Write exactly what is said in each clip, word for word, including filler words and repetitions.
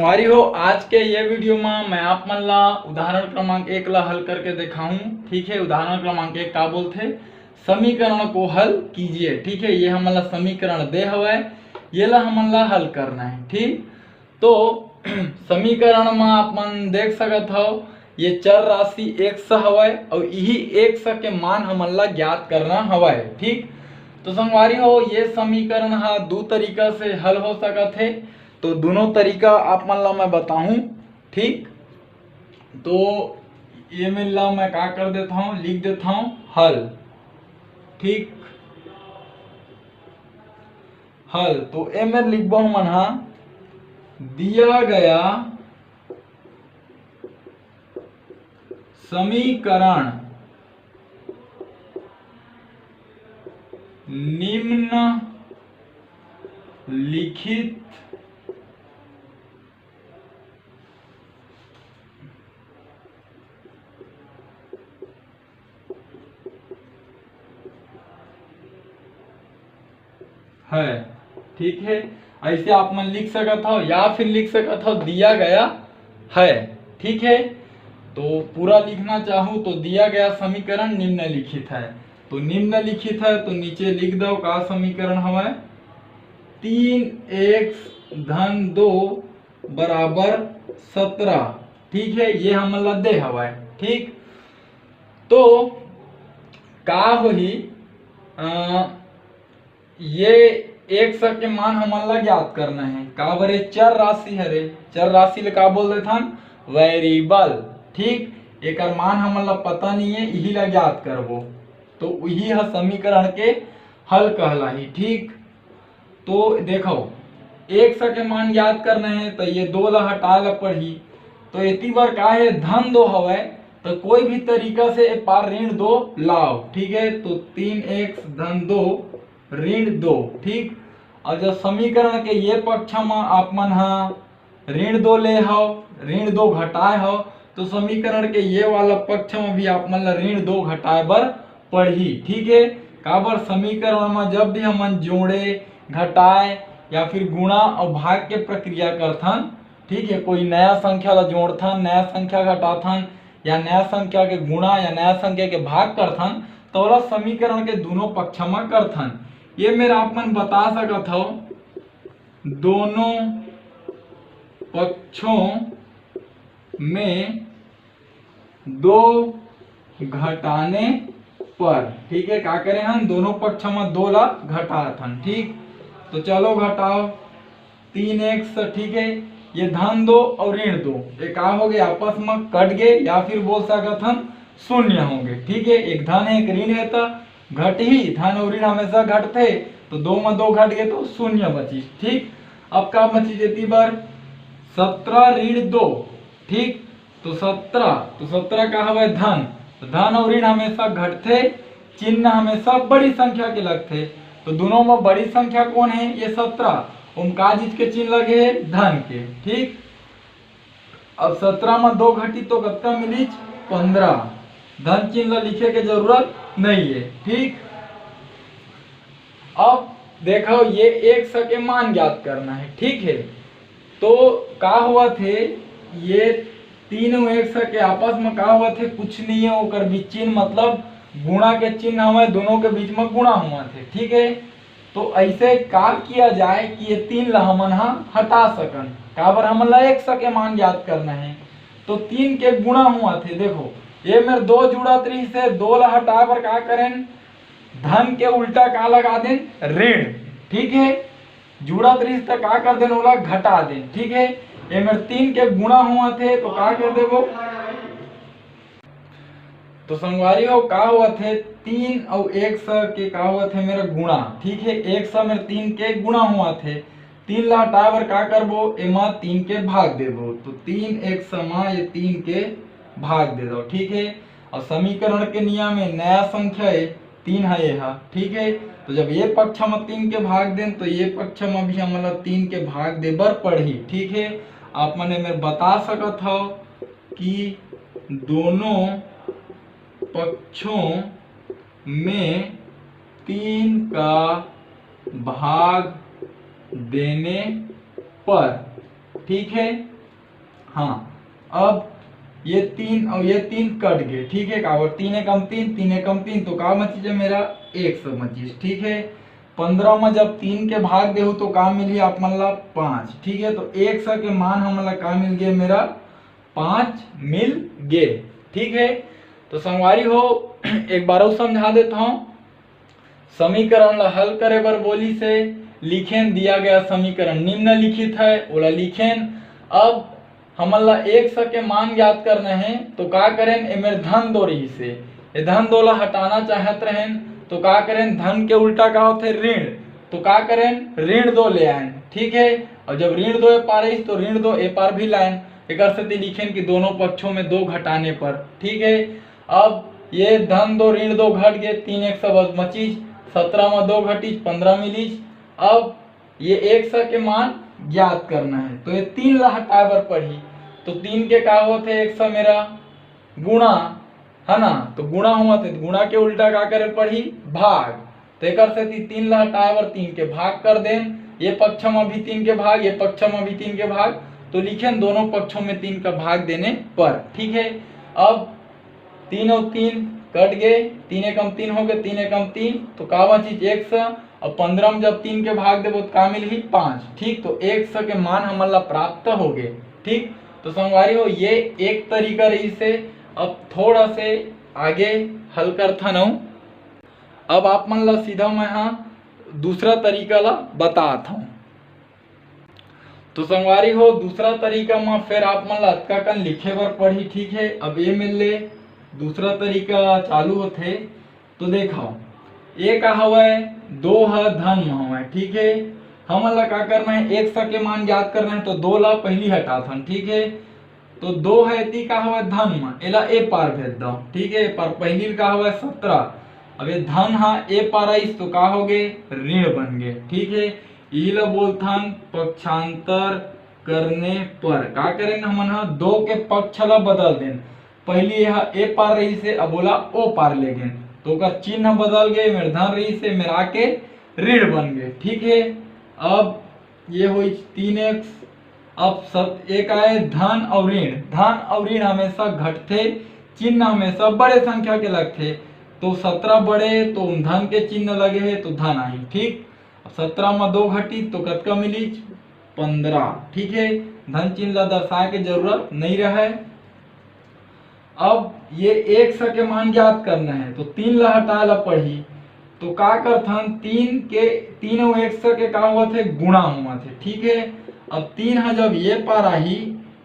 अरे हो, आज के ये वीडियो में मैं आप मन ला उदाहरण क्रमांक एक ला हल करके दिखाऊं। ठीक है, उदाहरण क्रमांक एक का बोलथे, समीकरण को हल कीजिए। ठीक है, ये हमन ला समीकरण दे हवय, ये ला हमन ला हल करना है। ठीक, तो समीकरण में आप मन देख सकत हव, ये चर राशि एक्स हवय और यही एक्स के मान हमन ला ज्ञात करना हवय। ठीक, तो संगवारी हो, ये समीकरण हा दू तरीका से हल हो सकत है। तो दोनों तरीका आप मन ला मैं बताऊं। ठीक, तो ये मेर ला मैं का कर देता हूँ, लिख देता हूँ हल। ठीक, हल तो ए मेर लिखबो हमन हा, दिया गया समीकरण निम्न लिखित है। ठीक है, ऐसे आप मन लिख सकत हो या फिर लिख सकत हो दिया गया है। ठीक है, तो पूरा लिखना चाहूँ तो दिया गया समीकरण निम्नलिखित है। तो निम्नलिखित है तो नीचे लिख दो का समीकरण हवय, तीन एक्स धन दो बराबर सत्रह। ठीक है, ये हमन ला दे हवय। ठीक, तो का होही, अ, ये एक्स के मान हमन ला ज्ञात करना है। काबर ये चर राशि हरे, चर राशि ले का बोल देथन, वेरिएबल। ठीक, एकर मान हमन ला पता नहीं है, इही ला ज्ञात करबो, तो इही ह समीकरण के हल कहलाही। ठीक, तो देखो, एक्स के मान ज्ञात करना है तो ये दो ला हटाए ला पड़ही। तो एती बर का है, धन दो हवय, तो कोई भी तरीका से ए पार ऋण दो लाओ। ठीक है, तो तीन एक्स धन दो ऋण दो। ठीक, और जब समीकरण के ये पक्ष में आप मन हा ऋण दो ले हव, ऋण दो घटाए हव, तो समीकरण के ये वाला पक्ष में भी आप मन ला ऋण दो घटाए बर पड़ही। ठीक है, काबर समीकरण में जब भी हमन जोड़े, घटाए या फिर गुणा और भाग के प्रक्रिया करथन, ठीक है, कोई नया संख्या ला जोड़थन, नया संख्या घटाथन या नया संख्या के गुणा या नया संख्या के भाग करथन, तो ओला समीकरण के दोनों पक्ष में करथन। ये मेर आप मन बता सकत हव, दोनों पक्षों में दो घटाने पर, ठीक है, का करे हन, दोनों पक्ष में दो ला घटात हन। ठीक, तो चलो घटाओ, तीन एक्स, ठीक है, ये धन दो और ऋण दो, ये का हो गए, आपस में कट गए या फिर बोल सकत हन शून्य हो गए। ठीक है, एक धन है, एक ऋण है, तो घटही, धन और ऋण हमेशा घटथे, तो दो में दो घट गए तो शून्य बची। ठीक, अब का बची जेती बर, सत्रह ऋण दो। ठीक, तो सत्रह, तो सत्रह का हवय धन, तो धन और ऋण हमेशा घटथे, चिन्ह हमेशा बड़ी संख्या के लगथे। तो दोनों में बड़ी संख्या कौन है? ये सत्रह। ओम का चीज के चिन्ह लगे है? धन के। ठीक, अब सत्रह में दो घटी तो कतका मिलीच? पंद्रह। धन चिन्ह ला लिखे के जरूरत नहीं है। ठीक, अब देखो, ये एक्स के मान ज्ञात करना है। ठीक है, तो का हुआ थे, ये तीनों एक्स के आपस में का हुआ थे, कुछ नहीं है, ओकर बीच चिन्ह, मतलब गुणा के चिन्ह हमारे दोनों के बीच में गुणा हुआ थे। ठीक है, तो ऐसे का किया जाए कि ये तीन ला हमन हा हटा सकन, काबर हमन ला एक्स के मान ज्ञात करना है। तो तीन के गुणा हुआ थे, देखो, ये मेर दो जुड़त रही से, दो ला हटाए बर का करें, धन के उल्टा का लगा देन, ऋण। ठीक है, जुड़त रहिस त का कर देन, ओला घटा देन। ठीक है, एमेर तीन के गुणा हुआ थे तो का कर देबो, तो संगवारी हो का हुआ थे, तीन अउ एक्स के का हुआ थे मेरा गुणा। ठीक है, एक्स मेर तीन के गुणा हुआ थे, तीन ला हटाए बर का करबो, एमा तीन के भाग देबो, तो तीन एक्स मा ये तीन के भाग दे दो। ठीक है, और समीकरण के नियम है, नया संख्या है, तीन है ये हा। ठीक है, तो जब ये पक्ष में तीन के भाग देन तो ये पक्ष में भी हमन ला तीन के भाग दे बर पड़ही। ठीक है, आप मन एमेर बता सकत हव कि दोनों पक्षों में तीन का भाग देने पर, ठीक है, हाँ, अब ये तीन और ये तीन कट गए, ठीक है, काबर तीन एकम तीन, तीन एकम तीन, तो का बचिस मेरा? एक्स बचिस, ठीक है। पंद्रह में जब तीन के भाग देहू तो का मिलही आप मन ला? पाँच, ठीक है। तो एक्स के मान हमन ला का मिल गए मेरा? पाँच मिल गए, ठीक है। तो संगवारी हो, एक बार अउ समझा देता हूँ। समीकरण ला हल करे बर बोलिस हे, लिखेन दिया गया समीकरण निम्नलिखित है, ओला लिखेन। अब हमन ला एक्स के मान ज्ञात करना है, तो का करेन? एमेर धन दो रहिस हे, ये धन दो ला हटाना चाहत रहेन, तो का करेन? धन के उल्टा का होथे? ऋण। तो का करेन? ऋण दो ले आएन, ठीक है। और जब ऋण दो ए पार आइस तो ऋण दो ए पार भी लाएन, एकर सेती लिखेन कि दोनों पक्षों में दो घटाने पर, ठीक है। अब ये धन दो ऋण दो घट गए, तीन एक्स बचिस, सत्रह में दो घटिस, पंद्रह मिलिस। अब ये एक्स के मान ज्ञात करना है, तो ये तीन ला हटाए बर पड़ही। तो तीन के का होथे? एक्स मेरा गुणा, है ना, तो गुणा होवत है, तो गुणा के उल्टा का करे पड़ही? भाग। तो एकर सेती तीन ला हटाए बर तीन के भाग कर देन, ये पक्ष में भी तीन के भाग, ये पक्ष में भी तीन के भाग, तो लिखेन दोनों पक्षों में तीन का भाग देने पर, ठीक है। अब तीन और तीन कट गए, तीन एकम तीन हो गए, तीन एकम तीन, तो का बचिस? एक्स। अब पंद्रह में जब तीन के भाग देबो तो का मिलही? पाँच, ठीक। तो एक्स के मान हमन ला प्राप्त हो गए, ठीक। तो संगवारी हो, ये एक तरीका रहिस हे। अब थोड़ा से आगे हल करथन अउ अब आप मन ला सीधा मैं हा दूसरा तरीका ला बतात हूँ। तो संगवारी हो, दूसरा तरीका में फिर आप मन ला अतका कन लिखे बर पड़ही, ठीक है। अब ए मेर ले दूसरा तरीका चालू होथे। तो देखो, ए का हवय? दो ह धन में हवय, ठीक है। हमन ला का करना है? एक्स के मान ज्ञात करना है, तो दो ला पहली हटाथन, ठीक है। तो दो है, एती का हवय? धन में, एला ए पार भेज दो, ठीक है। पर पहली का हवय? सत्रह। अब ये धन हा ए पार आइस तो का हो गए? ऋण बन गए, ठीक है। इही ला बोलथन पक्षांतर करने पर। का करेन हमन हा? दो के पक्ष ला बदल देन। पहली यह ए पार रहिस हे, अब ओला ओ पार ले गेन, तो ओकर चिन्ह बदल गए, मेर धन रहिस हे, मेर आके ऋण बन गए, ठीक है। अब ये होइस तीन एक्स। अब सब एक आए धन और ऋण, धन और ऋण हमेशा घटथे, चिन्ह हमेशा बड़े संख्या के लगथे। तो सत्रह बड़े तो धन के चिन्ह लगे हे तो धन आही, ठीक। अब सत्रह में दो घटी तो कतका मिली? पंद्रह, ठीक है। धन चिन्ह ला दर्शाए के जरूरत नहीं रहे। अब ये एक्स के मान ज्ञात करना है, तो तीन ला हटाए ला पड़ही। तो का करथन, तीन के, तीन अउ एक्स के का होवत हे, गुणा होवत हे, ठीक है। अब तीन ह जब ये पार आही,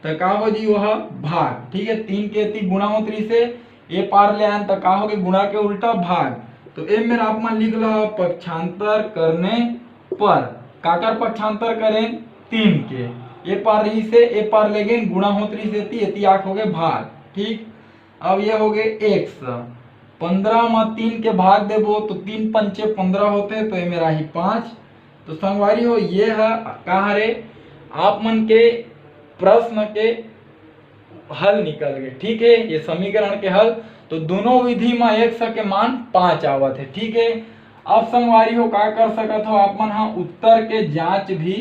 त का हो जी, वह भाग, ठीक है। तीन के एती गुणा होत रहिस हे, ये पार ले आन, त का हो गए, गुणा के उल्टा भाग। तो ए मेर आप मन लिख लो पक्षांतर करने पर। काकर पक्षांतर करें? तीन के। ए पार रहिस हे, ए पार ले गेन, गुणा होत रहिस हे, एती, एती आख हो गए भाग, ठीक। अब ये हो गए एक्स, पंद्रह में तीन के भाग देबो तो तीन पंचे पंद्रह होते, तो ये मेर आही पाँच। तो संगवारी हो, ये ह का हरे, आप मन के प्रश्न के हल निकल गए, ठीक है, ये समीकरण के हल। तो दोनों विधि में एक्स के मान पाँच आवत है, ठीक है। अब संगवारी हो, का कर सकत हो, आप मन हा उत्तर के जांच भी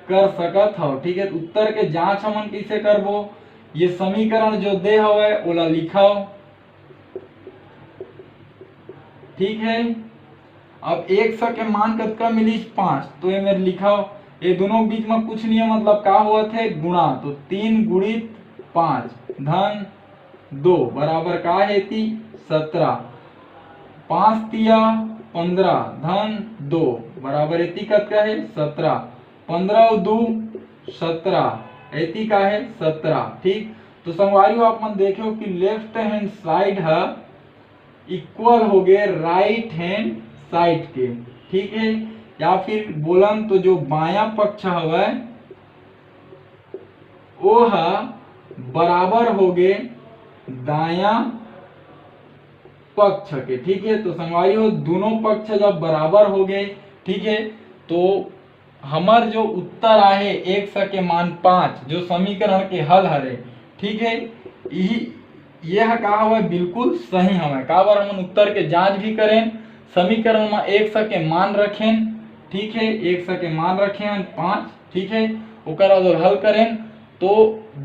कर सकत हो, ठीक है। उत्तर के जांच हमन कैसे करबो? ये समीकरण जो दे हवय ओला लिखव, ठीक है। अब एक्स के मान कतका मिलिस? पाँच। तो ये मेर लिखव, ये दोनों के बीच में कुछ नहीं है, मतलब का होवत है? गुणा। तो तीन गुणित पाँच धन दो बराबर का है? एती सत्रह। पाँच तिया पंद्रह धन दो बराबर एती कतका है? सत्रह। पंद्रह अउ दू सत्रह, एती का है? सत्रह, ठीक। तो संगवारी हो, आप मन देखे हो कि लेफ्ट हैंड साइड है इक्वल हो गए राइट हैंड साइड के, ठीक है। या फिर बोलन तो जो बायां पक्ष हवय, वो हा बराबर हो गए दायां पक्ष के, ठीक है। तो संगवारी हो, दोनों पक्ष जब बराबर हो गए, ठीक है, तो हमर जो उत्तर आहे एक्स के मान पाँच, जो समीकरण के हल हरे, ठीक है, यही, ये ह का हवय, बिल्कुल सही हवय। काबर हमन उत्तर के जांच भी करेन, समीकरण में एक्स के मान रखेन, ठीक है, एक्स के मान रखे हन पाँच, ठीक है, ओकर बाद हल करेन, तो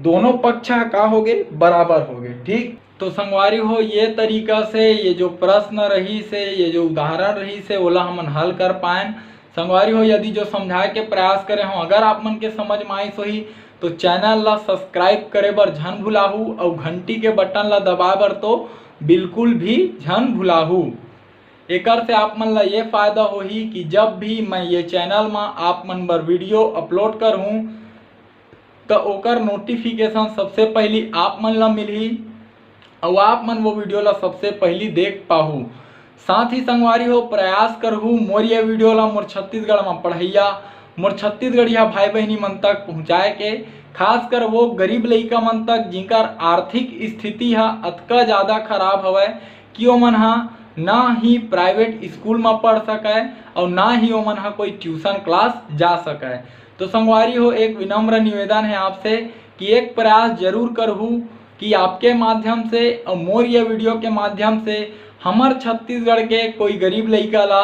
दोनों पक्ष ह का होगे, बराबर होगे। ठीक, तो संगवारी हो, ये तरीका से ये जो प्रश्न रहिस हे, ये जो उदाहरण रहिस हे, ओला हमन हल कर पाएन। संगवारी हो, यदि जो समझाए के प्रयास करे हों, अगर आप मन के समझ में आइस होही, तो चैनल ला सब्सक्राइब करे बर झन भुलाहू अउ घंटी के बटन ला दबाए बर तो बिल्कुल भी झन भुलाहू। एकर से आप मन ला ये फायदा होही कि जब भी मैं ये चैनल मा आप मन बर वीडियो अपलोड करहूँ, त ओकर नोटिफिकेशन सबसे पहिली आप मन ला मिलही अउ आप मन वो वीडियो ला सबसे पहिली देख पाहू। साथ ही संगवारी हो, प्रयास करहू मोर ये वीडियो ला मोर छत्तीसगढ़ मा पढ़इया, मोर छत्तीसगढ़िया भाई बहिनी मन तक पहुँचाए के, खासकर वो गरीब लइका मन तक, जिनकर आर्थिक स्थिति ह अतका ज़्यादा खराब हवय कि ओमन ह ना ही प्राइवेट स्कूल म पढ़ सकय अउ ना ही ओमन ह कोई ट्यूशन क्लास जा सकय। तो संगवारी हो, एक विनम्र निवेदन हे आपसे कि एक प्रयास जरूर करहू कि आपके माध्यम से अउ मोर ये वीडियो के माध्यम से हमर छत्तीसगढ़ के कोई गरीब लइका ला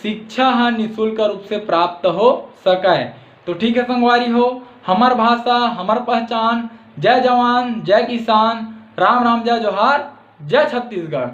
शिक्षा ह निशुल्क रूप से प्राप्त हो सकय। तो ठीक है संगवारी हो, हमर भाषा, हमर पहचान। जय जवान, जय किसान, राम राम, जय जोहार, जय छत्तीसगढ़।